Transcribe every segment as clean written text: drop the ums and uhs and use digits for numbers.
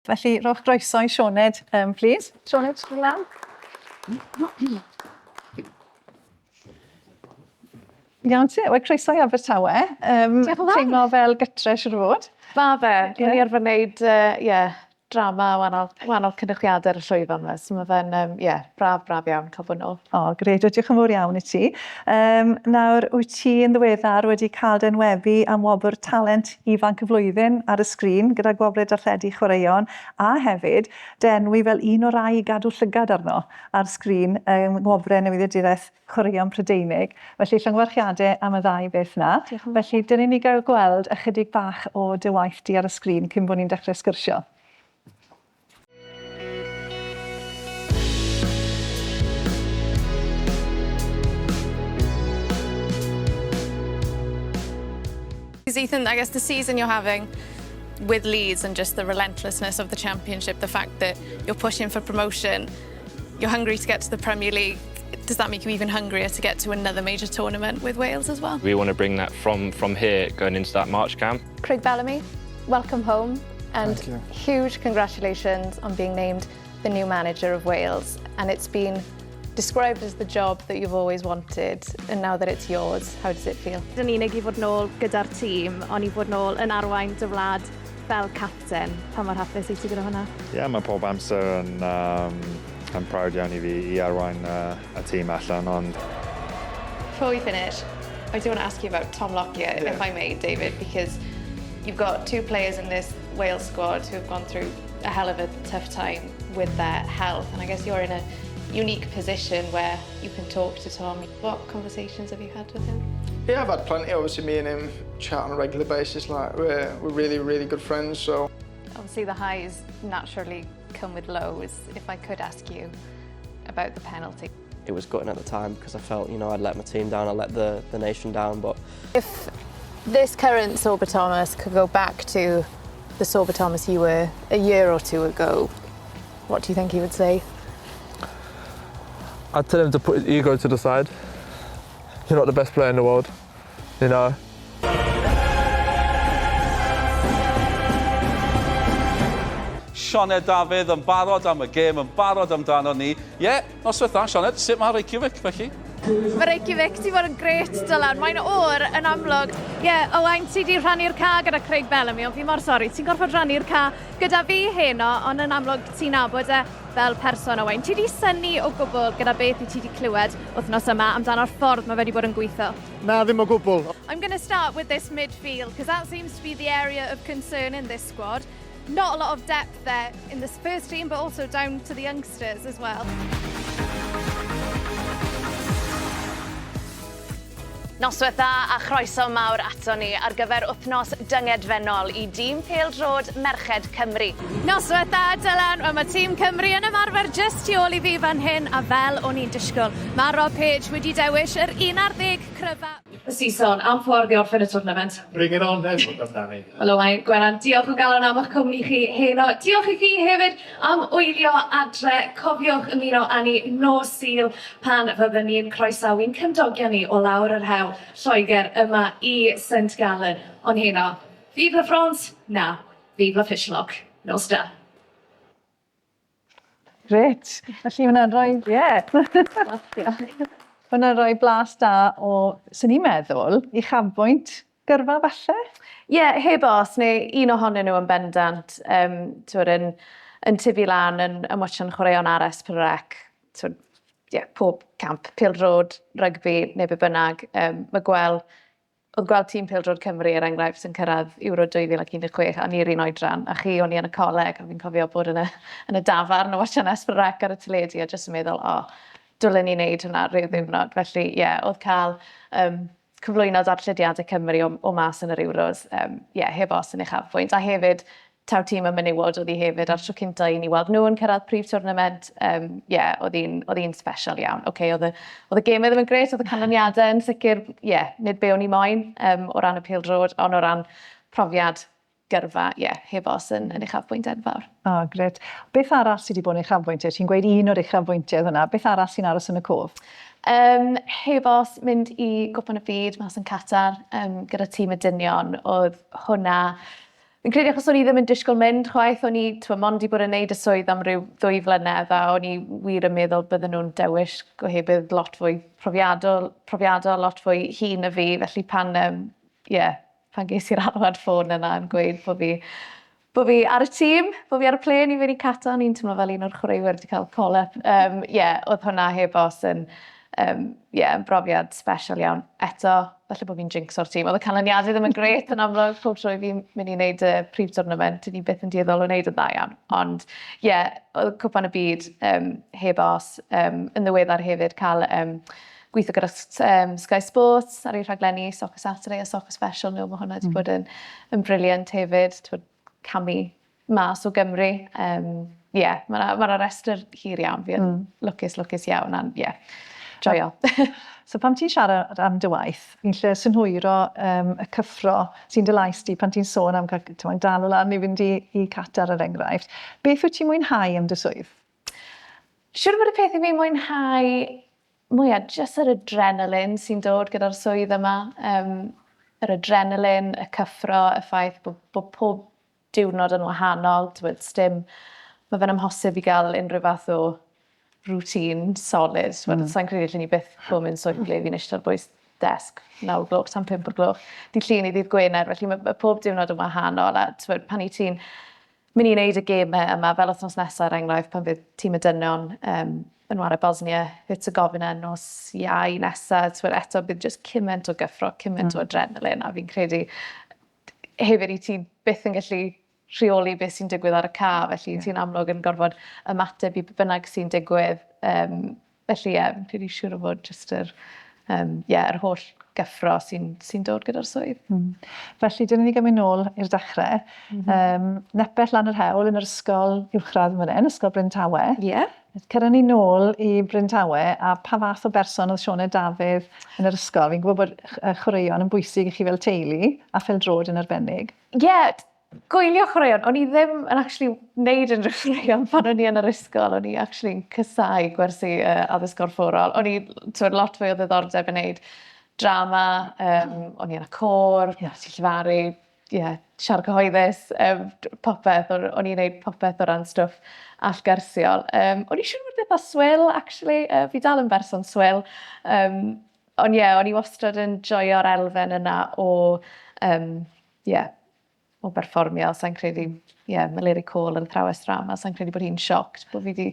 Felly, rhowch groeso i Sioned, um, please. Sioned, dod lan. Iawn ti, wel croeso i Abertawe. Um, Diolch yn fawr. Teimlo fel gytre siwr o fod. Ma fe, Ie. o'n i arfer wneud, uh, yeah, drama a wahanol, wahanol cynyrchiadau ar y llwyfan 'ma, so ma fe'n, um, yeah, braf, braf iawn cael bod nôl. O, oh, gred, diolch yn fawr iawn i ti. Um, nawr, wyt ti yn ddiweddar wedi cael dy enwebu am wobr Talent Ifanc y Flwyddyn ar y sgrin gyda Gwobrau Darlledu Chwaraeon a hefyd dy enwi fel un o rai i gadw llygad arno ar sgrin yng Ngwobrau Newyddiaduraeth Chwaraeon Prydeinig. Felly, llongyfarchiadau am y ddau beth 'na. Diolch yn fawr. Felly, dylen ni gael gweld ychydig bach o dy waith di ar y sgrin cyn bod ni'n dechrau sgwrsio. Ethan, I guess the season you're having with Leeds and just the relentlessness of the championship, the fact that you're pushing for promotion, you're hungry to get to the Premier League. Does that make you even hungrier to get to another major tournament with Wales as well? We want to bring that from, from here going into that March camp. Craig Bellamy, welcome home and huge congratulations on being named the new manager of Wales. And it's been described as the job that you've always wanted, and now that it's yours, how does it feel? Yn unig i fod nôl gyda'r tîm, ond i fod nôl yn arwain dy wlad fel capten. Pa mor hapus wyt ti gyda hwnna? Ie, yeah, mae pob amser yn, um, yn proud iawn i fi i arwain uh, y tîm allan, ond... Before we finish, I do want to ask you about Tom Lockyer, yeah. if I may, David, because you've got two players in this Wales squad who have gone through a hell of a tough time with their health, and I guess you're in a unique position where you can talk to Tom. What conversations have you had with him? Yeah, I've had plenty. Obviously, me and him chat on a regular basis. Like we're we're really really good friends. So obviously the highs naturally come with lows. If I could ask you about the penalty. It was gutting at the time because I felt, you know, I'd let my team down, I let the, the nation down, but... If this current Sorba Thomas could go back to the Sorba Thomas you were a year or two ago, what do you think he would say? I'd tell him to put his ego to the side. You're not the best player in the world, you know. Sioned Dafydd yn barod am y gêm, yn barod amdano ni. Ie, yeah, noswaith dda, Sioned. Sut mae Reykjavik, felly? Mae Reykjavik 'di bod yn grêt, Dylan. Mae'n oer yn amlwg. Ie, yeah, Owain, ti 'di rhannu'r ca gyda Craig Bellamy, ond fi mor sori, ti'n gorfod rhannu'r ca gyda fi heno, ond yn amlwg ti'n nabod e fel person, Owain. Ti 'di synnu o gwbl gyda beth wyt ti 'di clywed wythnos yma amdano'r ffordd mae fe 'di bod yn gweithio? Na, ddim o gwbl. I'm going to start with this midfield, because that seems to be the area of concern in this squad. Not a lot of depth there in this first team, but also down to the youngsters as well. Noswaith dda a chroeso mawr ato ni ar gyfer wythnos dyngedfennol i dîm pêl-droed Merched Cymru. Noswaith dda Dylan, wel mae tîm Cymru yn ymarfer jyst tu ôl i fi fan hyn a fel o'n i'n disgwyl, mae Rob Page wedi dewis yr 11 cryfa. Y season, am ffordd i orffen y twrnament. Bring it on then, amdani. Wel Owain, Gwenan, diolch o galon am eich cwmni chi heno. Diolch i chi hefyd am wylio adre. Cofiwch ymuno â ni nos Sul pan fyddwn ni'n croesawu'n cymdogion ni o lawr yr hewl Lloegr yma i St Gallen. Ond heno, vive la France, na, vive la Fishlock. Nos da. Grêt. Felly hwnna'n rhoi, ie. Hwnna'n rhoi blas da o, swn i'n meddwl, uchafbwynt gyrfa falle? Ie, yeah, heb os, neu un ohonyn nhw yn bendant. Um, twyd, yn, yn tyfu lan, yn, yn watchan chwaraeon ar S4C, twyd, yeah, pob camp, pêl-droed, rygbi, neu be bynnag. Um, mae gweld Oedd gweld tîm pêl-droed Cymru, er enghraifft, yn cyrraedd Euro 2016, a ni'r un oedran, a chi, o'n i yn y coleg, a fi'n cofio bod yn y, yn y dafarn a watchan S4C ar y teledu, a jyst yn meddwl, o, oh, dylen ni wneud hwnna rhyw ddiwrnod. Felly, ie, yeah, oedd cael um, cyflwyno darllediadau Cymru o, o mas yn yr Euros, um, yeah, heb os yn uchafbwynt. A hefyd, taw tîm y menywod oedd hi hefyd, a'r tro cynta i ni weld nhw yn cyrraedd prif tournament, um, yeah, oedd hi'n oedd hi'n special iawn. Okay, oedd y, oedd y gemau ddim yn grêt, oedd y canlyniadau yn sicr, yeah, nid be o'n i moyn um, o ran y pêl-droed, ond o ran profiad gyrfa, ie, yeah, heb os yn, yn uchafbwynt enfawr. O, oh, gret. Beth arall sydd wedi bod yn uchafbwyntiau? Ti'n gweud un o'r uchafbwyntiau hwnna. Beth arall sy'n aros yn y cof? Um, heb os mynd i Gwpan y Byd mas yn Qatar um, gyda tîm y dynion, oedd hwnna... Fi'n credu achos o'n i ddim yn disgwyl mynd chwaith, o'n i t'mo' mond 'di bod yn neud y swydd am ryw ddwy flynedd a o'n i wir yn meddwl bydden nhw'n dewis gohebydd lot fwy profiadol profiadol, lot fwy hŷn na fi, felly pan yym ie, pan ges i'r alwad ffôn yna yn gweud bo' fi bo' fi ar y tîm, bo' fi ar y plên i fynd i Qatar, o'n i'n timlo fel un o'r chwaraewyr 'di ca'l call up. Yym ie, o'dd hwnna heb os yn yym ie, yn brofiad sbesial iawn. Eto, falle bod fi'n jinxo'r tîm. Oedd y canlyniadau ddim yn grêt yn amlwg, pob tro i fi'n mynd i wneud y prif tournament, dyn ni byth yn dueddol o wneud yn dda iawn. Ond ie, yeah, oedd Cwpan y Byd um, heb os, um, yn ddiweddar hefyd cael um, gweithio gyda um, Sky Sports ar ei rhaglenni Soccer Saturday a Soccer Special nhw, mae hwnna wedi bod yn, yn briliant hefyd, twyd, camu mas o Gymru. Yym ie, ma' 'na ma' 'na restr hir iawn. Fi yn lwcus, lwcus iawn a ie, joio. So pan ti'n siarad am dy waith, fi'n lle synhwyro um, y cyffro sy'n dy lais di pan ti'n sôn am cael ti'n dal lan i fynd i, i Qatar er enghraifft. Beth wyt ti'n mwynhau am dy swydd? Siwr bod y peth i fi mwynhau mwyaf, jyst yr adrenaline sy'n dod gyda'r swydd yma. Um, yr adrenaline, y cyffro, y ffaith bod, bod pob diwrnod yn wahanol, t'mod sdim... Ma' fe'n amhosib i gael unrhyw fath o routine solid. T'mod mm. Sa i'n credu allen i byth bod mewn swydd ble fi'n eistedd ar bwys desg 9 o'r gloch tan 5 o'r gloch. Dydd Llun i ddydd Gwener, felly mae, mae pob diwrnod yn wahanol a t'mod pan i ti'n mynd i wneud y gemau yma, fel wythnos nesaf er enghraifft, pan fydd tîm y dynion um, yn ware Bosnia, Herzegovina nos Iau nesaf, t'mod eto bydd jyst cymaint o gyffro, cymaint mm. o adrenalin a fi'n credu hefyd i ti byth yn gallu rheoli beth sy'n digwydd ar y ca, felly yeah. ti'n amlwg yn gorfod ymateb i be bynnag sy'n digwydd. Um, felly ie, yeah, fi'n credu siŵr o fod jyst yr, um, yeah, yr holl gyffro sy'n sy dod gyda'r swydd. Mm. Felly, dyna ni gymryd nôl i'r dechrau. Mm -hmm. um, nepell lan yr hewl yn yr ysgol uwchradd fan hyn, Ysgol Bryn Tawe. Ie. Yeah. Cyrra ni nôl i Bryn Tawe, a pa fath o berson oedd Sioned Dafydd yn yr ysgol? Fi'n gwybod bod chwaraeon yn bwysig i chi fel teulu, a phêl-droed yn arbennig. Ie, yeah, gwylio chwaraeon. O'n i ddim yn actually wneud unrhyw chwaraeon pan o'n i yn yr ysgol. O'n i actually yn casáu gwersi uh, addysg gorfforol. O'n i, twyd, lot fwy o ddiddordeb yn wneud drama, um, o'n i yn y côr, yeah. llefaru, ie, siarad cyhoeddus, um, popeth, o'n i'n neud popeth o ran stwff allgyrsiol. Um, o'n i'n siŵr bod eitha swil, actually. Uh, fi dal yn berson swil. Um, ond ie, yeah, o'n i wastad yn joio'r elfen yna o, um, yeah, o berfformio. Sa'n credu, ie, yeah, Meleri Cole yn athrawes drama, sa'n credu bod hi'n shocked bod fi wedi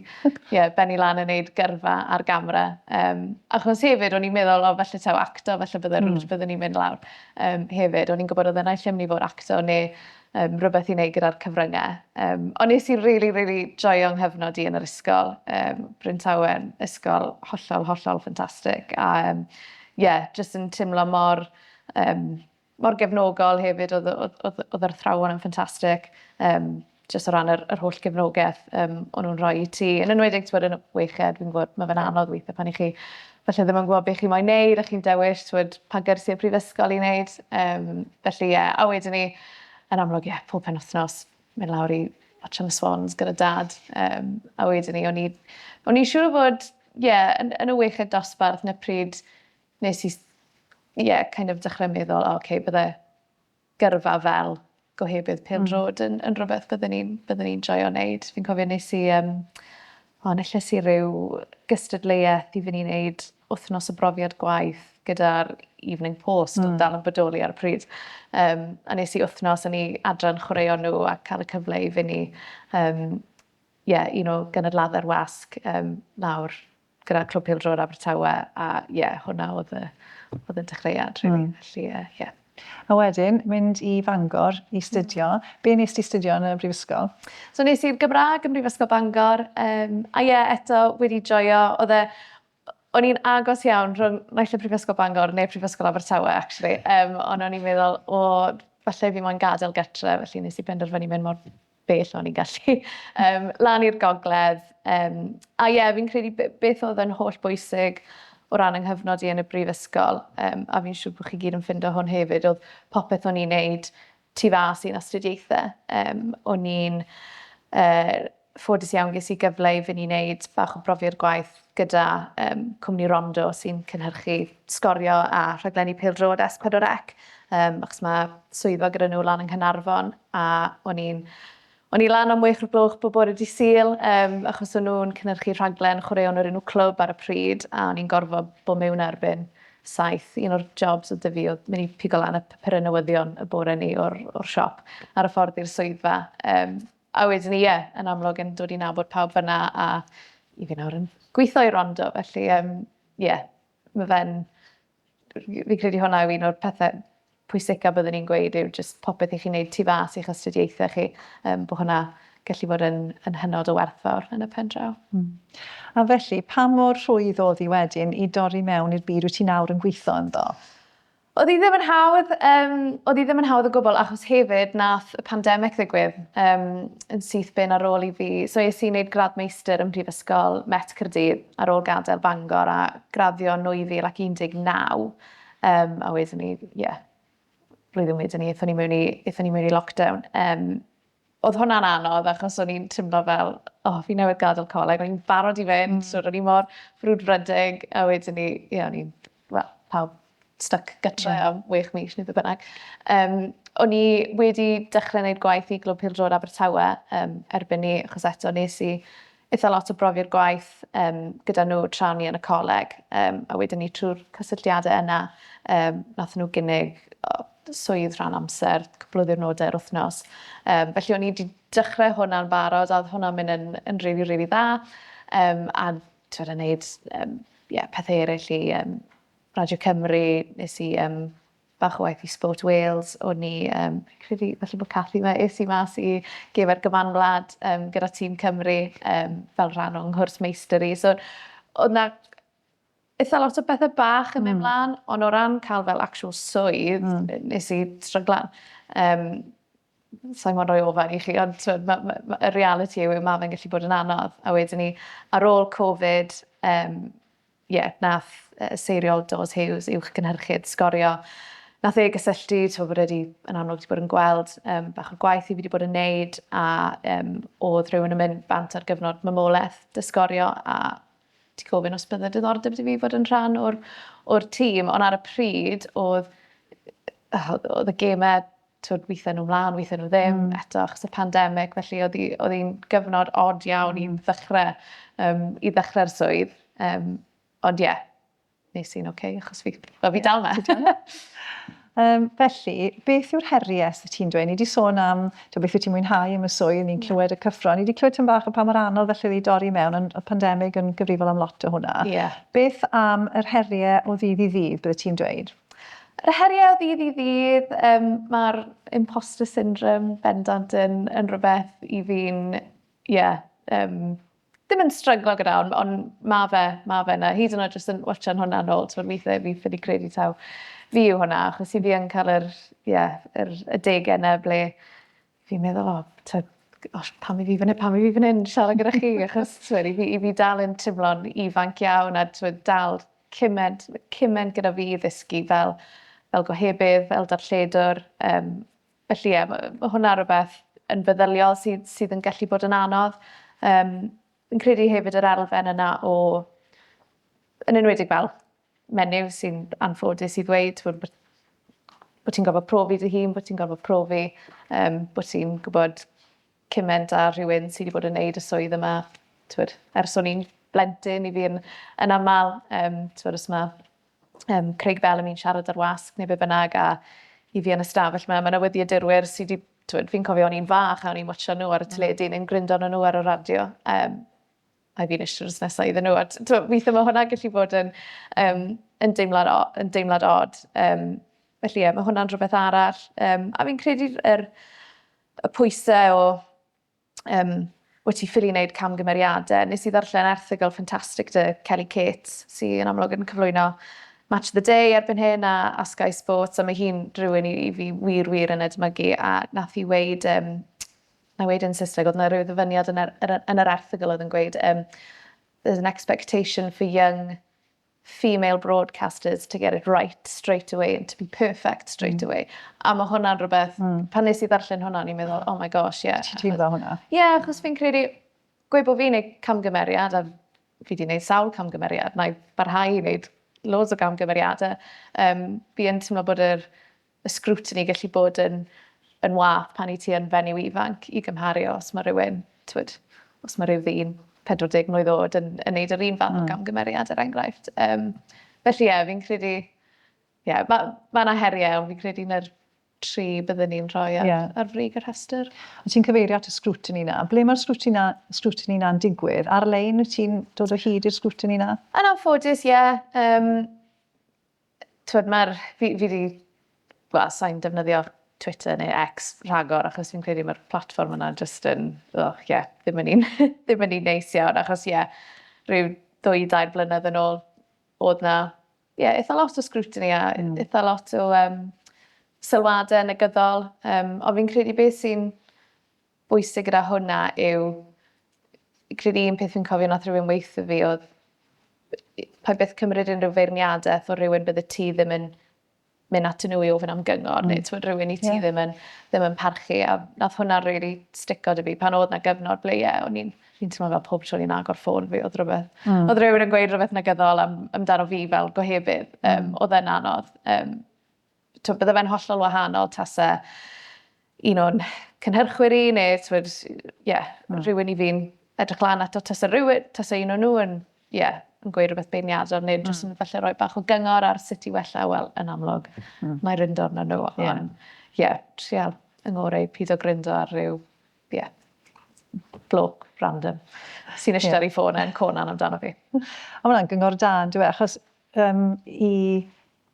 yeah, bennu lan yn neud gyrfa ar gamera. Um, achos hefyd, o'n i'n meddwl, o, falle taw acto, falle bydde mm. byddwn ni'n mynd lawr um, hefyd. O'n i'n gwybod oedd e naill ai mynd i fod acto neu um, rhywbeth i wneud gyda'r cyfryngau. Um, ond nes i really, really joio nghyfnod i yn yr ysgol. Um, Bryn Tawen, ysgol hollol, hollol ffantastig. A um, yeah, just yn teimlo mor, um, mor gefnogol hefyd. Oedd, oedd, oedd, oedd yr athrawon yn ffantastig. Um, jyst o ran yr, yr holl gefnogaeth um, o'n nhw'n rhoi i ti. Yn enwedig, ti'n yn y chweched, fi'n gwybod, mae fe'n anodd weithiau pan i chi falle ddim yn gwybod beth chi moyn neud a chi'n dewis, ti'n pa gyrsiau prifysgol i wneud. Um, felly, ie, yeah, a wedyn ni, yn amlwg, ie, yeah, pob penwythnos, mynd lawr i watch on the Swans gyda dad. Um, a wedyn ni, o'n i, o'n i'n siŵr o fod, ie, yeah, yn, yn y weched dosbarth na pryd nes i, ie, yeah, kind of dechrau meddwl, o, oh, okay, bydde gyrfa fel gohebydd pêl-droed mm. yn, yn rhywbeth byddwn ni'n byddwn ni'n joio wneud. Fi'n cofio nes i, um, o, nelles i ryw gystadleuaeth i fynd i wneud wythnos o brofiad gwaith gyda'r Evening Post, mm. oedd dal yn bodoli ar y pryd. Um, a nes i wythnos yn ei adran chwaraeon nhw a cael y cyfle i fynd i um, yeah, un o gynadladdau'r wasg um, lawr gyda Clwb Pêl-droed Abertawe a ie, yeah, hwnna oedd y, oedd y dechreuad, really. Mm. Felly, ie. Uh, yeah. A wedyn, mynd i Fangor i studio. Mm. Be nes ti studio yn y brifysgol? So nes i'r Gymraeg yn Brifysgol Bangor. Um, a ie, yeah, eto wedi joio. Oedd e, o'n i'n agos iawn rhwng naill y Prifysgol Bangor neu Prifysgol Abertawe, actually. Um, ond o'n i'n meddwl, o, falle fi moyn gadael gytre, felly nes i benderfynu mynd mor bell o'n i'n gallu. Um, lan i'r gogledd. Um, a ie, yeah, fi'n credu beth oedd yn holl bwysig o ran yng nghyfnod i yn y brifysgol, um, a fi'n siŵr bod chi gyd yn ffindo hwn hefyd, oedd popeth o'n i'n neud tu fas i'n astudiaethau. Um, o'n i'n uh, ffodus iawn ges i gyfle i fynd i wneud bach o brofiad gwaith gyda um, cwmni Rondo sy'n cynhyrchu sgorio a rhaglenni pêl-droed S4C. um, achos mae swyddfa gyda nhw lan yng Nghaernarfon, a o'n i'n o'n i lan am 6 o'r gloch bob bore dydd Sul, um, achos o'n nhw'n cynhyrchu rhaglen chwaraeon o'r enw Clwb ar y pryd, a o'n i'n gorfod bod mewn erbyn 7. Un o'r jobs oedd 'da fi oedd mynd i pigo lan y papurau newyddion y bore 'ny o'r, or siop ar y ffordd i'r swyddfa. Um, a wedyn ni, ie, yeah, yn amlwg yn dod i nabod pawb fyna a i fi nawr yn gweithio i Rondo, felly ie, um, yeah, mae fe'n Fi'n credu hwnna yw un o'r pethau pwysica byddwn i'n gweud yw jyst popeth i chi'n neud tu fas i'ch astudiaethau chi, um, bod hwnna gallu bod yn, yn hynod o werthfawr yn y pen draw. Mm. A felly, pa mor rhwydd oedd hi wedyn i dorri mewn i'r byd wyt ti nawr yn gweithio ynddo? Oedd hi ddim yn hawdd, um, oedd hi ddim yn hawdd o gwbl, achos hefyd nath y pandemig ddigwydd um, yn syth bin ar ôl i fi. So es i wneud gradd meistr ym Mhrifysgol Met Caerdydd ar ôl gadael Bangor a graddio yn 2019. Um, a wedyn ni, ie, yeah, blwyddyn wedyn ni, aethon ni mewn i, aethon ni mewn i lockdown. Um, oedd hwnna'n anodd achos o'n i'n teimlo fel, oh, fi newydd gadael coleg, o'n i'n barod i fynd, mm. so o'n i mor frwdfrydig, a wedyn ni, ie, yeah, o'n i'n, wel, pawb stuck gytre yeah. am 6 mis neu beth bynnag. Um, o'n i wedi dechrau gwneud gwaith i Glwb Pêl-droed Abertawe um, erbyn ni, achos eto nes i eitha lot o brofiad gwaith um, gyda nhw tra o'n i yn y coleg. Um, a wedyn ni trwy'r cysylltiadau yna, um, nath nhw gynnig oh, swydd rhan amser, cwpl o ddiwrnodau yr wythnos. Um, felly o'n i wedi dechrau hwnna'n barod, a oedd hwnna'n mynd yn, yn really, really dda. Um, a twyd, yn neud um, yeah, pethau eraill i um, Radio Cymru, nes i um, bach o waith i Sport Wales, o'n i, um, credu falle bod Cathy yma, es i mas i Gefa'r Gymanwlad um, gyda tîm Cymru um, fel rhan o'n nghwrs meistr i. So, oedd na eitha lot o bethau bach yn mynd mm. mlaen, ond o ran cael fel actual swydd, mm. nes i stryglan. Um, Sa'n moyn rhoi ofan i chi, ond twyd, ma, ma, ma, y reality yw, mae fe'n gallu bod yn anodd. A wedyn ni, ar ôl Covid, um, yeah, nath uh, Seiriol Dawes Hughes, uwch gynhyrchydd, sgorio. Nath e gysylltu, ti'n bod wedi, yn amlwg wedi bod yn gweld um, bach o'r gwaith i fi wedi bod yn neud, a um, oedd rhywun yn mynd bant ar gyfnod mamolaeth dy sgorio, a ti gofyn os bydde diddordeb 'da fi fod yn rhan o'r, or tîm, ond ar y pryd oedd, oedd y gemau twyd, weithiau nhw mlaen, weithiau nhw ddim, mm. eto achos y pandemig, felly oedd hi'n gyfnod od iawn mm. i ddechrau, um, i ddechrau'r swydd. Um, ond ie, yeah, nes i'n oce, okay, achos fi, well, fi dal 'ma. Um, felly, beth yw'r heriau sydd ti'n dweud? Ni wedi sôn am to, beth wyt ti'n mwynhau am y swydd, ni'n clywed y cyffro. Ni wedi clywed tyn bach o pa mor anodd felly i dorri mewn, ond y pandemig yn gyfrifol am lot o hwnna. Yeah. Beth am yr heriau o ddydd i ddydd, bydde ti'n dweud? Yr heriau o ddydd i ddydd, um, mae'r imposter syndrome bendant yn, yn rhywbeth i fi'n, yeah, um, ddim yn stryglo gyda, ond on ma fe, ma fe yna. Hyd yn oed jyst yn watchan hwnna nôl, ti'n weithiau fi ffili credu taw fi yw hwnna, achos i fi yn cael yr, yeah, yr adegau yna ble fi'n meddwl, o, oh, oh, pam i fi fan hyn, pam i fi fan hyn siarad gyda chi, achos twyd, i, fi, i fi dal yn teimlo'n ifanc iawn a twyd, dal cyment, cyment gyda fi i ddysgu fel, fel gohebydd, fel darlledwr. Um, felly ie, mae ma hwnna rhywbeth yn feddyliol sydd, sydd yn gallu bod yn anodd. Um, fi'n credu hefyd yr elfen yna o, yn enwedig fel menyw sy'n anffodus i ddweud bod, bod, bod ti'n gorfod profi dy hun, bod ti'n gorfod profi, um, bod ti'n gwybod cymaint â rhywun sydd wedi bod yn neud y swydd yma twyd, ers o'n i'n blentyn i fi yn, yn aml, um, twyd, os mae um, Craig Bellamy'n siarad ar wasg neu be bynnag a i fi yn y stafell yma, mae newyddiadurwyr sydd wedi, twyd, fi'n cofio o'n i'n fach a o'n i'n watcho nhw ar y teledu neu'n gryndo arnyn nhw ar y radio. Um, a fi'n eistedd drws nesaf iddyn nhw. A twyd, weithiau mae hwnna gallu bod yn, um, yn, deimlad, o, yn deimlad od. Um, felly ie, mae hwnna'n rhywbeth arall. Um, a fi'n credu yr, y pwysau o um, wyt ti ffili wneud camgymeriadau. Nes i ddarllen erthygl ffantastig dy Kelly Cates, sy'n yn amlwg yn cyflwyno Match of the Day erbyn hyn a, a Sky Sports, a mae hi'n rhywun i, i fi wir, wir yn edmygu, a nath hi weid, um, na weid yn Saesneg, oedd na rhyw ddyfyniad yn yr, yn yr erthygl oedd yn gweud, um, there's an expectation for young female broadcasters to get it right straight away and to be perfect straight mm. away. A mae hwnna'n rhywbeth, mm. pan nes i ddarllen hwnna, o'n i'n meddwl, oh my gosh, yeah. Ti'n teimlo hwnna? Ie, yeah, achos fi'n credu, gweud bod fi'n gwneud camgymeriad, a fi wedi gwneud sawl camgymeriad, na i barhau i wneud loads o gamgymeriadau. Um, fi yn teimlo bod yr, y scrutiny gallu bod yn, yn wath pan i ti yn fenyw ifanc i gymharu os mae rhywun, twyd, os mae rhyw ddyn 40 mlwydd oed yn, yn neud yr un fath o gamgymeriad er enghraifft. Um, felly ie, yeah, fi'n credu, ie, yeah, mae ma 'na heriau, ond fi'n credu na'r tri byddwn ni'n rhoi ar, yeah. ar frig y rhestr. Ond ti'n cyfeirio at y scrutiny na. Ble mae'r scrutiny na, scrutiny na'n digwydd? Ar-lein wyt ti'n dod o hyd i'r scrutiny na? Yn anffodus, ie. Yeah. Um, Twyd, mae'r... Fi, fi di... Wel, sa'n defnyddio Twitter neu X rhagor, achos fi'n credu mae'r platfform yna just yn... Oh, yeah, ddim yn un, ddim yn un neis iawn, achos ie, yeah, rhyw ddwy, dair blynedd yn ôl, oedd na, ie, yeah, eitha lot o scrutiny a eitha lot o um, sylwadau negyddol. Um, ond fi'n credu beth sy'n bwysig gyda hwnna yw, credu un peth fi'n cofio nath rhywun weithio fi oedd pa beth cymryd unrhyw feirniadaeth o rhywun bydde ti ddim yn mynd atyn nhw i ofyn am gyngor, neu t'mod rhywun i ti ddim yn ddim yn parchu, a nath hwnna really stico 'da fi pan oedd 'na gyfnod ble ie, o'n i'n fi'n teimlo fel pob tro o'n i'n agor ffôn fi oedd rhywbeth oedd rhywun yn gweud rhywbeth negyddol am amdano fi fel gohebydd. Um, oedd e'n anodd. Um, t'wod, bydde fe'n hollol wahanol tase un o'n cynhyrchwyr i neu t'wod, ie, rhywun i fi'n edrych lan ato tase rhywun, tase un o nhw yn, ie, yn gweud rhywbeth beirniadol neu jyst yn falle rhoi bach o gyngor ar sut i wella, wel, yn amlwg, mm. mae ryndo arno nhw, ond, ie, yeah, trial yng ngorau pido gryndo ar ryw, ie, yeah, bloke random sy'n eistedd ar ei ffôn e'n conan amdano fi. A mae hwnna'n gyngor da, yn dyw e, achos um, i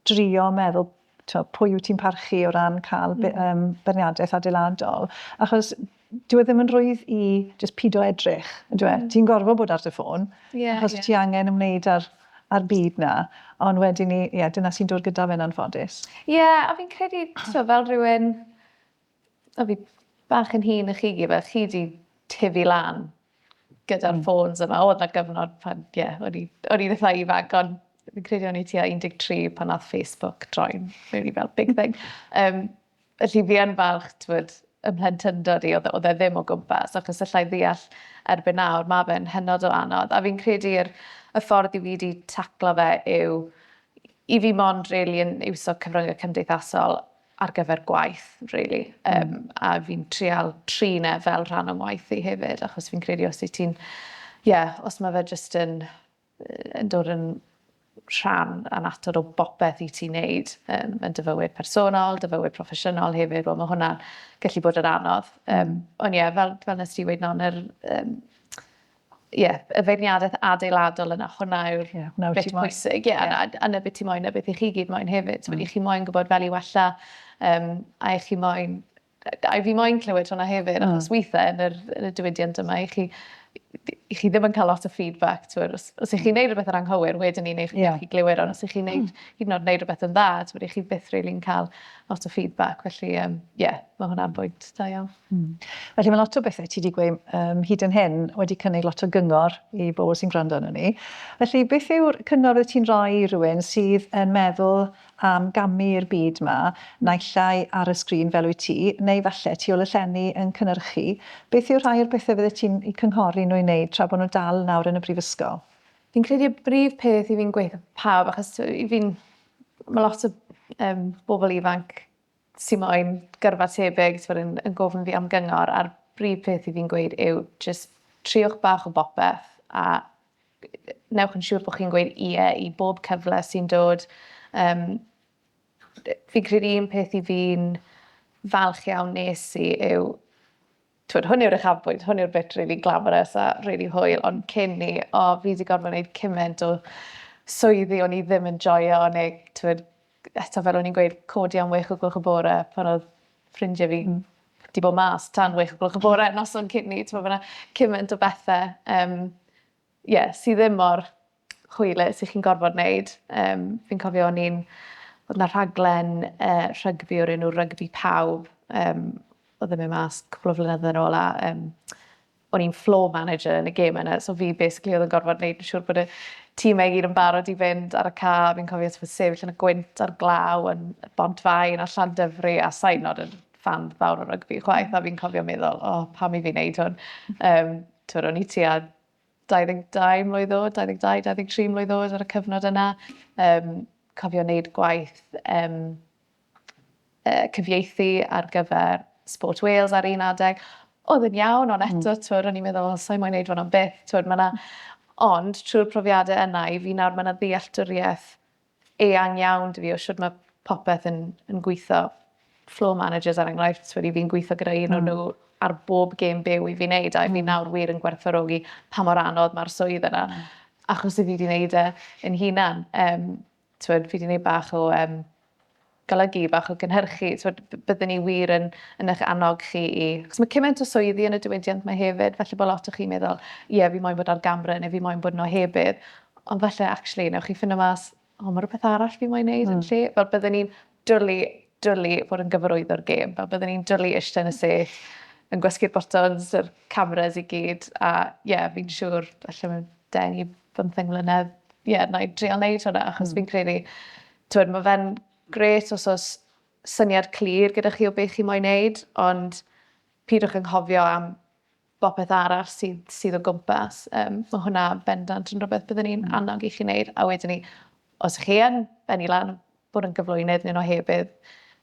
drio meddwl t'mo' pwy wyt ti'n parchu o ran cael mm. um, beirniadaeth adeiladol, achos dyw e ddim yn rhwydd i just pido edrych, yndyw e? Mm. Ti'n gorfod bod ar dy ffôn, yeah, achos yeah. ti angen ymwneud â'r ar byd na, ond wedyn ni, ie, yeah, dyna sy'n dod gyda fe'n anffodus. Ie, yeah, a fi'n credu, so, fel rhywun, o fi bach yn hŷn na chi gyd, fel chi 'di tyfu lan gyda'r ffôns yma. Oedd 'na gyfnod pan, ie, yeah, o'n i, o'n i'n eitha ifanc, ond fi'n credu o'n i tua 13 pan nath Facebook droi'n really fel big thing. Um, felly fi yn falch, t'wod, ym mhlentyndod i, oedd e ddim o gwmpas, achos allai ddeall erbyn nawr, mae fe'n hynod o anodd. A fi'n credu'r y ffordd i fi wedi taclo fe yw i fi mond really yn iwso cyfryngau cymdeithasol ar gyfer gwaith, really. Um, a fi'n trial trin e fel rhan o'n waith i hefyd, achos fi'n credu os wyt ti'n... Ie, yeah, os mae fe jyst yn, yn dod yn rhan annatod o bopeth i ti'n neud um, yn dy fywyd personol, dy fywyd proffesiynol hefyd, wel mae hwnna'n gallu bod yn anodd. Um, ond ie, yeah, fel, fel nes ti weud non, yr, um, yeah, y feirniadaeth adeiladol yna, hwnna yw'r yeah, hwnna bit pwysig. Ie, yeah, yeah. a, a na beth ti moyn, na beth i chi gyd moyn hefyd. Mm. I chi moyn gwybod fel i wella, um, a i chi moyn, a fi moyn clywed hwnna hefyd, achos weithiau yn yr, yn y diwydiant yma, i chi, i chi ddim yn cael lot o feedback. Twyd, os, os i chi'n neud rhywbeth yn anghywir, wedyn ni neu yeah. chi glywed, ond os i chi'n neud, hyd yn oed neud rhywbeth yn dda, twyd, i chi byth really'n cael lot o feedback. Felly, um, yeah, mae hwnna'n bwynt da iawn. Mm. Felly mae lot o bethau ti wedi gweud um, hyd yn hyn wedi cynnig lot o gyngor i bobl sy'n gwrando arno ni. Felly beth yw'r cyngor fyddet ti'n rhoi i rhywun sydd yn meddwl am gamu i'r byd yma, naill ai ar y sgrin fel wyt ti, neu falle tu ôl y llenni yn cynhyrchu? Beth yw rhai o'r bethau fyddet ti'n eu cynghori nhw i wneud tra bod nhw dal nawr yn y brifysgol? Fi'n credu y brif peth i fi'n gweud pawb, achos i fi'n... Mae lot o um, bobl ifanc sy moyn gyrfa tebyg, t'mod yn yn gofyn fi am gyngor, a'r brif peth i fi'n gweud yw jyst triwch bach o bopeth a newch yn siŵr bod chi'n gweud ie i bob cyfle sy'n dod. Um, fi'n credu un peth i fi'n falch iawn nes i yw T'wod, hwn yw'r uchafbwynt, hwn yw'r bit really glamorous a really hwyl, ond cyn ni, o, fi wedi gorfod gwneud cymaint o swyddi o'n i ddim yn joio, neu, t'wod, eto fel o'n i'n gweud, codi am 6 o gloch y bore pan oedd ffrindiau fi 'di bod mas tan 6 o gloch y bore noson cyn 'ny, t'mod, ma' 'na cymaint o bethe yym ie, sy ddim mor hwylus i chi'n gorfod wneud. Um, fi'n cofio o'n i'n... Oedd 'na rhaglen uh, rygbi o'r enw Rygbi Pawb, um, oedd yn mynd mas cwpl o flynyddoedd yn ôl a um, o'n i'n floor manager yn y gêm yna, so fi basically oedd yn gorfod wneud yn siŵr bod y tîmau i gyd yn barod i fynd ar y ca. Fi'n cofio sefyll sefyll yn y gwynt a'r glaw yn Bontfaen a Llandyfri a sa'n nod yn fan fawr o rygbi chwaith, a fi'n cofio meddwl, o, oh, pam i fi wneud hwn? Um, Twyd, o'n i tua 22 mlwydd oed, 22, 23 mlwydd oed ar y cyfnod yna. Um, cofio wneud gwaith um, cyfieithu ar gyfer Sport Wales ar un adeg. Oedd yn iawn, ond eto, twyd, o'n i'n meddwl, oh, sa'i moyn neud hwn am byth, twyd, ma' 'na... Ond trwy'r profiadau yna, i fi nawr, ma' 'na ddealltwriaeth eang iawn 'da fi o shwt mae popeth yn, yn gweithio. Floor managers er enghraifft, twyd, i fi'n gweithio gyda un mm. o'n nhw ar bob gêm byw i fi wneud, a i fi nawr wir yn gwerthfawrogi pa mor anodd mae'r swydd yna, achos i fi wedi wneud e yn hunan. Um, twyd, fi wedi wneud bach o um, golygu, bach o gynhyrchu, twyd, byddwn ni wir yn, yn eich annog chi i... Achos mae cymaint o swyddi yn y diwydiant mae hefyd, felly bod lot o chi'n meddwl, ie, yeah, fi moyn bod ar gamera neu fi moyn bod yn ohebydd, ond falle, actually, newch chi ffindo mas, o, mae rhywbeth arall fi moyn neud mm. yn lle. Fel byddwn ni'n dwlu, dwlu fod yn gyfarwyddwr gêm, fel byddwn ni'n dwlu eistedd yn y seth, yn gwasgu'r buttons, yr cameras i gyd, a ie, yeah, fi'n siŵr, falle mewn 10 i 15 mlynedd, ie, yeah, na i drial neud hwnna, achos mm. fi'n credu, twyd, mae fe'n grêt os oes syniad clir gyda chi o beth chi moyn neud, ond pidwch anghofio am bopeth arall sydd, sydd o gwmpas. Um, mae hwnna bendant yn rhywbeth byddwn ni'n mm. annog i chi wneud. A wedyn ni, os chi yn bennu lan bod yn gyflwynydd neu'n ohebydd,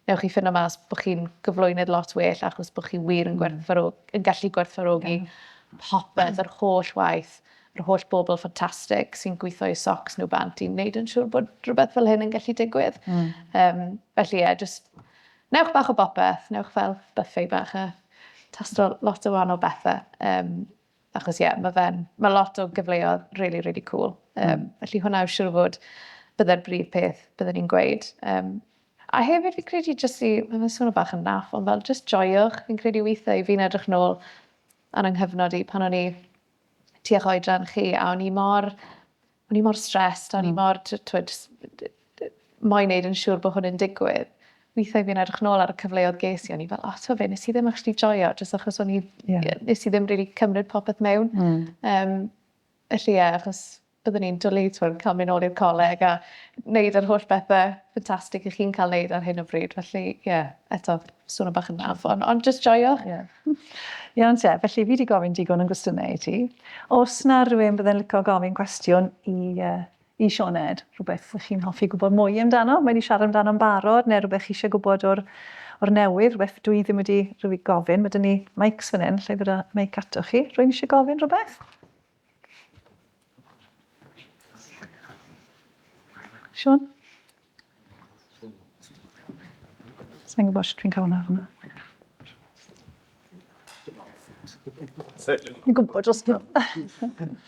newch chi ffindo mas bod chi'n gyflwynydd lot well achos bod chi wir yn, gwerthfawrog, yn gallu gwerthfawrogi yeah. popeth, yr holl waith, yr holl bobl ffantastig sy'n gweithio i socks nhw bant i wneud yn siŵr bod rhywbeth fel hyn yn gallu digwydd. Mm. Um, felly ie, yeah, just newch bach o bopeth, newch fel buffet bach a tasto lot o wahanol bethau. Um, achos ie, yeah, mae fe'n, mae lot o gyfleoedd really, really cool. Um, mm. Felly hwnna yw siŵr o fod bydde'r brif peth bydden ni'n gweud. Um, a hefyd fi'n credu jyst i, mae'n swnio bach yn naff, ond fel just joiwch, fi'n credu weithiau fi'n edrych nôl ar yng nghyfnod i pan o'n i tua'ch oedran chi, a o'n i mor, o'n i mor stressed, o'n i mm. mor, twyd, moyn neud yn siŵr bod hwn yn digwydd. Weithiau fi'n edrych nôl ar y cyfleoedd ges i, o'n i fel, oh, ti'n fe, nes i ddim actually joio, jyst achos o'n i, yeah. nes i ddim really cymryd popeth mewn. Mm. Um, felly ie, yeah, achos byddwn ni'n dwlu, twyd, cael mynd nôl i'r coleg a wneud yr holl bethau ffantastig i chi'n cael wneud ar hyn o bryd. Felly, ie, yeah, eto, swnio bach yn naff, ond on just joiwch. Yeah. Iawn te, felly fi wedi gofyn digon yn gwestiynau i ti. Os na rhywun bydde'n licio gofyn cwestiwn i, uh, i Sioned, rhywbeth ych chi'n hoffi gwybod mwy amdano, mae wedi siarad amdano'n barod, neu rhywbeth chi eisiau gwybod o'r, o'r newydd, rhywbeth dwi ddim wedi rhywbeth gofyn. Mae dyn ni mics fan hyn, lle ddod â mic ato chi. Rwy'n eisiau gofyn rhywbeth? Siôn? Sa'n gwybod sut dwi'n cael hwnna hwnna. Fi'n gwybod dros nhw.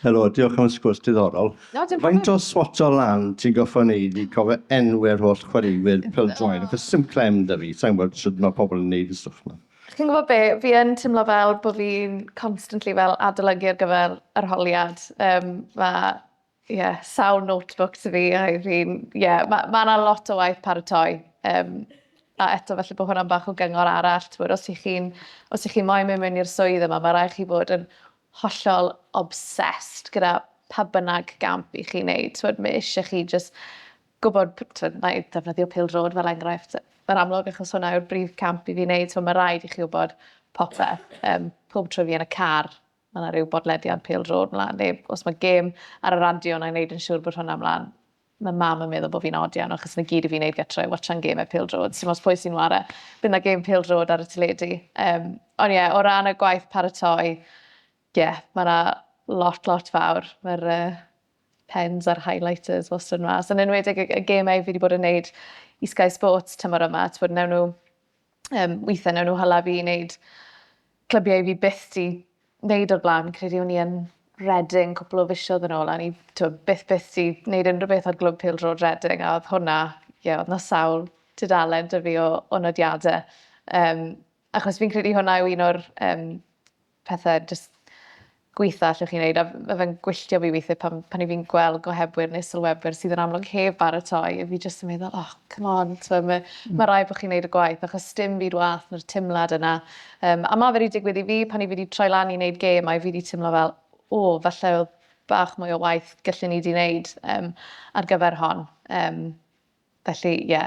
Helo, diolch am y sgwrs diddorol. No, dim Faint o swato lan ti'n goffo wneud i cofio enwau'r holl chwaraewyr pêl-droed? Achos sim clem 'da fi, sa'n gwybod sut mae pobl yn neud y stwff 'ma. Chi'n gwybod be, fi yn teimlo fel bod fi'n constantly fel adolygu ar gyfer arholiad. Um, mae yeah, sawl notebook 'da fi a fi'n... Ie, mae ma 'na lot o waith paratoi. Um, a eto falle bod hwnna'n bach o gyngor arall, t'bod, os ych chi'n os ych chi moyn mynd mewn i'r swydd yma, mae rhaid chi fod yn hollol obsessed gyda pa bynnag gamp i chi wneud. T'bod, mae eisiau chi just gwybod, t'bod, na i ddefnyddio pêl-droed fel enghraifft, yn amlwg, achos hwnna yw'r brif camp i fi wneud, so mae rhaid i chi wybod popeth. Um, pob tro fi yn y car, mae yna rhyw bodlediad pêl-droed mlaen, neu os mae gêm ar y radio, na i wneud yn siŵr bod hwnna mlaen. Mae mam yn meddwl bod fi'n od iawn, achos na gyd i fi'n wneud gytre, watchan gemau pêl-droed. Sim ots pwy sy'n ware, bydd na gêm pêl-droed ar y teledu. Um, ond ie, yeah, o ran y gwaith paratoi, ie, yeah, mae yna lot, lot fawr. Mae'r uh, pens a'r highlighters wastad yn mas. Yn enwedig y, y gemau fi wedi bod yn neud i Sky Sports tymor yma, ti'n bod, newn nhw um, weithiau newn nhw hala fi i wneud clybiau fi byth di wneud o'r blaen. Credu o'n i yn Reading cwpl o fisoedd yn ôl a o'n i t'wod, byth byth di wneud unrhyw beth ar glwb pêl-droed Reading a oedd hwnna, ie, oedd 'na sawl tudalen 'da fi o, o nodiadau. Um, achos fi'n credu hwnna yw un o'r um, pethe jyst gwitha allwch chi wneud a ma' fe'n gwylltio fi weithie pan pan 'yf fi'n gweld gohebwyr neu sylwebwyr sydd yn amlwg heb baratoi a fi jyst yn meddwl oh come on t'mo' ma' ma' raid bo' chi'n neud y gwaith achos sdim byd wath na'r timlad yna. Yym a ma' fe 'di digwydd i fi pan 'yf fi 'di troi lan i neud gêm a fi 'di timlo fel o falle o'dd bach mwy o waith gallen i 'di neud yym ar gyfer hon. Yym felly ie.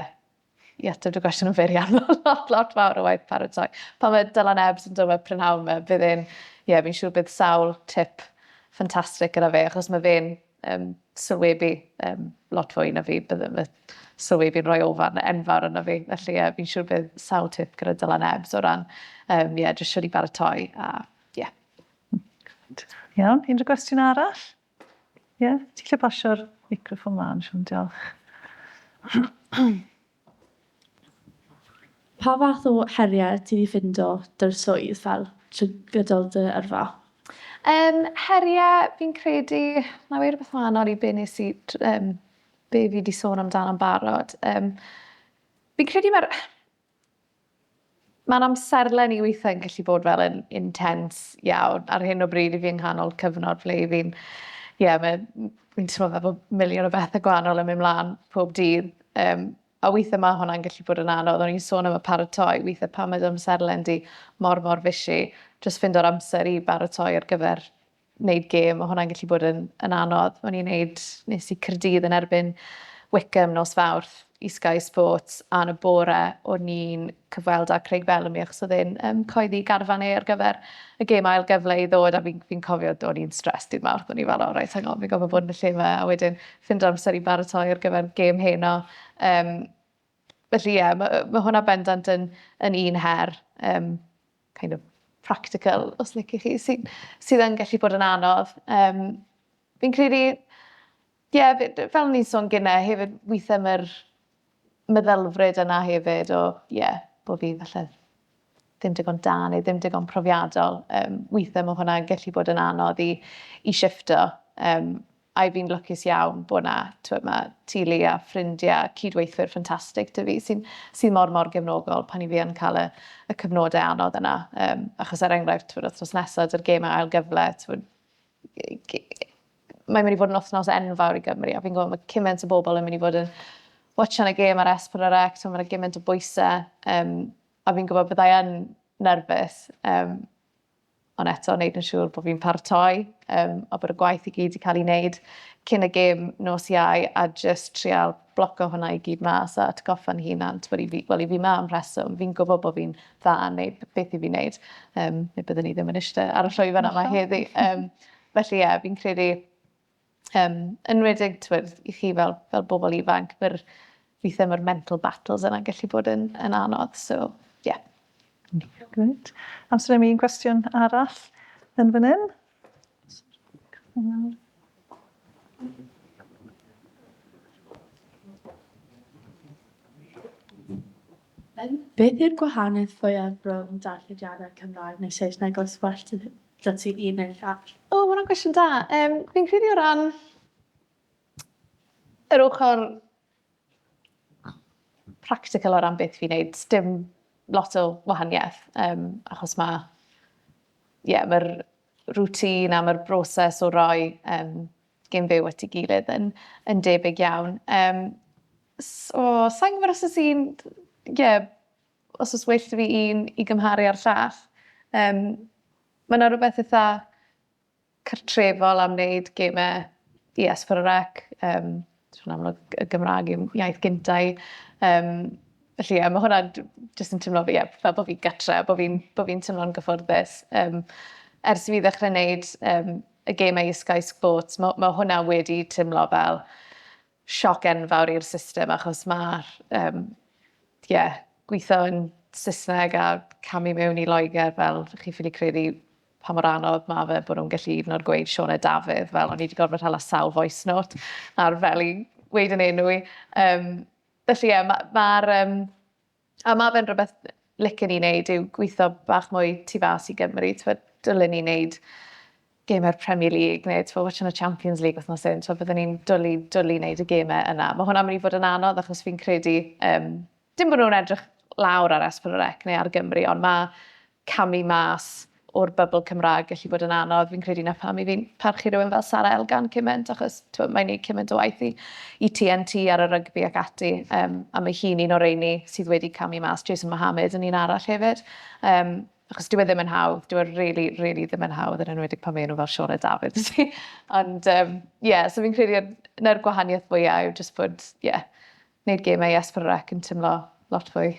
I ateb dy gwestiwn yn fyr iawn, ma' lot, lot fawr o waith paratoi. Pan mae Dylan Ebbs yn dod mewn prynhawn 'ma, bydd e'n, ie, fi'n siŵr bydd sawl tip ffantastig gyda fe, achos mae fe'n um, sylwebu um, lot fwy na fi, bydde fy sylwebu'n rhoi ofan enfawr yna fi. Felly ie, fi'n siŵr bydd sawl tip gyda Dylan Ebbs o ran, um, yeah, jyst siwr i baratoi a ie. Yeah. Iawn, unrhyw gwestiwn arall? Ie, yeah, ti'n lle pasio'r microffon mlaen, Siôn, diolch. Pa fath o heriau ti 'di ffindo 'da'r swydd fel trwy gydol dy yrfa? Yym, heriau, fi'n credu, na i weud rhywbeth wahanol i be nes i, yym, be fi 'di sôn amdano'n barod. Yym, fi'n credu mae'r... Mae'n amserlen i weithiau yn gallu bod fel yn intense iawn. Ar hyn o bryd, i fi yng nghanol cyfnod ble i fi'n... Ie, mae... Fi'n teimlo fel bod miliwn o bethau gwahanol yn mynd mlaen pob dydd. Yym, a weithiau mae hwnna'n gallu bod yn anodd. O'n i'n sôn am y paratoi, weithiau pan mae dy amserlen di mor, mor fishy, jyst ffindo'r amser i baratoi ar gyfer wneud gêm, mae hwnna'n gallu bod yn, yn anodd. O'n i'n neud, nes i Caerdydd yn erbyn Wickham nos Fawrth i Sky Sports, a yn y bore o'n i'n cyfweld â Craig Bellamy achos oedd e'n um, coeddi garfan e ar gyfer y gêm ail gyfle i ddod, a fi'n fi cofio o'n i'n stressed dydd Mawrth, o'n i fel, o oh, reit, hang on, fi'n gofio bod yn y lle yma, a wedyn ffindo amser i baratoi ar gyfer gêm heno. Um, felly ie, yeah, mae, ma hwnna bendant yn, yn un her. Um, kind of practical, os liciwch chi, sydd, sydd yn gallu bod yn anodd. Um, fi'n credu, ie, yeah, fel ni'n sôn gynnau, hefyd weithiau mae'r meddylfryd yna hefyd o, ie, yeah, bod fi falle ddim digon da neu ddim digon profiadol. Um, weithiau mae hwnna'n gallu bod yn anodd i, i shifto. Um, A fi'n lwcus iawn bod 'na, t'wod, ma' teulu a ffrindiau a cydweithwyr ffantastig 'da fi sy'n sydd mor mor gefnogol pan 'y fi yn cael y y cyfnodau anodd yna. Yym achos er enghraifft, t'wod, wythnos nesa 'da'r gemau ail gyfle, t'wod, mae'n mynd i fod yn wythnos enfawr i Gymru a fi'n gwybod mae cymaint o bobl yn mynd i fod yn watchan y gêm ar S4C, t'wod, ma' 'na gymaint o bwyse, yym a fi'n gwybod byddai yn nerfus, yym Ond eto, wneud yn siŵr bod fi'n paratoi um, a bod y gwaith i gyd wedi cael ei wneud cyn y gêm nos Iau a jyst trial bloco hwnna i gyd mas a atgoffa'n hunan, t'bod, i fi, wel i fi 'ma am rheswm, fi'n gwybod bod fi'n dda yn neud beth i fi wneud, um, neu byddwn i ddim yn eistedd ar y llwyfan yma heddi. Um, felly ie, yeah, fi'n credu, um, enwedig t'bod, i chi fel, fel bobl ifanc, mae'r weithiau mae'r mental battles yna'n gallu bod yn, yn anodd, so ie. Yeah. Great. Amser am un cwestiwn arall yn fan hyn. Beth yw'r gwahaniaeth fwyaf rhwng darllediadau Cymraeg neu Saesneg oes well 'da ti un neu'r llall? O, ma' hwnna'n gwestiwn da. Yym, fi'n credu o ran yr ochr practical o ran beth fi'n neud, sdim lot o wahaniaeth, yym, achos ma' ie, ma'r routine a ma'r broses o roi yym gêm fyw at ei gilydd yn yn debyg iawn. Yym, so, sa i'n gwybod os oes un, ie, os oes well 'da fi un i gymharu â'r llall. Yym, ma' 'na rywbeth itha cartrefol am wneud gemau i S4C. Yym, yn amlwg y Gymraeg yw iaith gynta i. Yym, felly ie, ma' hwnna jyst yn teimlo, ie, fel bod fi gytre, bod fi'n bo fi teimlo'n gyfforddus. Um, ers i fi ddechrau wneud um, y gemau i Sky Sports, mae ma hwnna wedi teimlo fel sioc enfawr i'r system achos mae'r um, yeah, gweithio yn Saesneg a camu mewn i Loegr fel chi ffili credu pa mor anodd ma' fe bod nhw'n gallu hyd yn oed gweud Sioned Dafydd, fel o'n i 'di gorfod hala sawl voice note ar fel i weud yn enw i. Um, felly ie, mae'r... Ma um, a ma' fe'n rhywbeth licen i wneud yw gweithio bach mwy tu fas i Gymru. T'bod, dylen ni wneud gemau'r Premier League neu t'bod, watching y Champions League wythnos hyn, t'bod, byddwn ni'n dwlu, dwlu wneud y gemau yna. Mae hwnna'n mynd i fod yn anodd achos fi'n credu um, dim bod nhw'n edrych lawr ar S4C neu ar Gymru, ond mae camu mas o'r bubble Cymraeg gallu bod yn anodd. Fi'n credu 'na pam i fi'n parchu rhywun fel Sara Elgan cymaint, achos t'mod mae'n neud cymaint o waith i i TNT ar y rygbi ac ati, yym a mae hi'n un o'r rheini sydd wedi camu mas, Jason Mohammed yn un arall hefyd. Yym achos dyw e ddim yn hawdd, dyw e rili, rili ddim yn hawdd, yn enwedig pan mae enw fel Sioned Dafydd 'da ti. Ond yym ie, so fi'n credu 'na'r gwahaniaeth fwya yw jyst bod, ie, wneud gemau i S4C yn teimlo lot fwy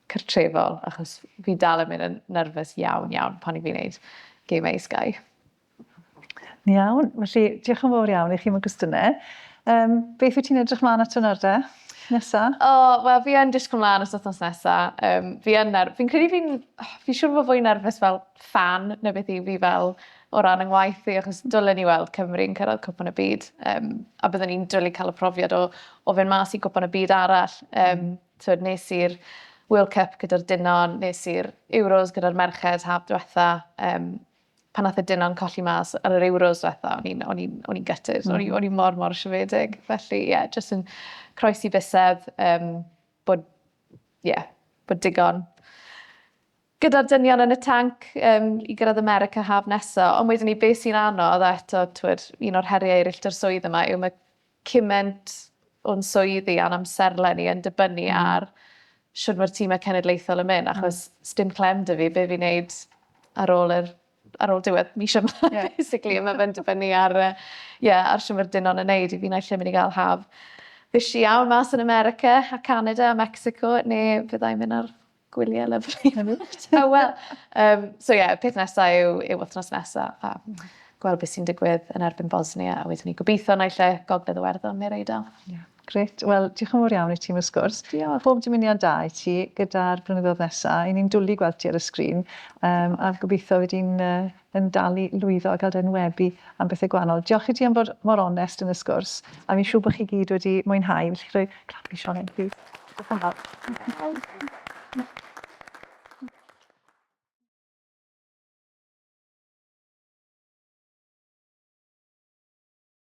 cartrefol, achos fi dal yn mynd yn nerfus iawn, iawn pan i fi'n wneud gemau i Sky. Iawn, felly diolch yn fawr iawn i chi am y gwestiynau. Um, beth wyt ti'n edrych mlaen ato nawr de? Nesa? O, oh, wel, fi yn disgwyl mlaen at wythnos nesa. Um, fi yn ner... Fi'n credu fi'n... Fi'n siŵr bod fwy nerfus fel fan na beth i fi fel o ran yng ngwaith i, achos dwlen ni weld Cymru yn cyrraedd Cwpan y Byd. Um, a byddwn ni'n dwlu cael y profiad o, o fynd mas i Gwpan y Byd arall. Um, Twyd, nes i'r World Cup gyda'r dynon, nes i'r Euros gyda'r merched haf diwetha. Um, pan nath y dynon colli mas ar yr Euros diwetha, o'n i'n o'n i'n o'n i'n gutted. O'n i o'n i mor mor siomedig. Felly ie, yeah, jyst yn croesi bysedd um, bod ie, yeah, bod digon gyda'r dynion yn y tanc um, i gyrraedd America haf nesa. Ond wedyn ni, beth sy'n anodd, a eto, twyd, un o'r heriau eraill dy'r swydd yma yw mae cymaint o'n swyddi a'n amserlen ni yn dibynnu ar shwd mae'r tîmau cenedlaethol yn mynd, achos mm. sdim clem 'da fi be fi'n neud ar ôl yr ar ôl diwedd mis yma, yeah. basically, a mae fe'n dibynnu ar, uh, yeah, ar shwd mae'r dynon yn neud. I fi naill ai mynd i gael haf fishi iawn mas yn America a Canada a Mexico, neu fyddai'n mynd ar gwyliau lyfli. Oh, well. Um, so ie, yeah, peth nesaf yw, yw wythnos nesaf a gweld beth sy'n digwydd yn erbyn Bosnia a wedyn ni gobeithio naill ai Gogledd Iwerddon neu'r Eidal. Yeah. Grêt. Wel, diolch yn fawr iawn i ti am y sgwrs. Diolch. Pob dymuniad da i ti gyda'r blynyddoedd nesaf. I ni'n dwlu gweld ti ar y sgrin um, a gobeithio fyd i'n uh, yn dal i lwyddo a gael dy enwebu am bethau gwahanol. Diolch i ti am fod mor onest yn y sgwrs a fi'n siŵr bod chi gyd wedi mwynhau. Felly rhoi clap i Sioned, please. Diolch yn fawr.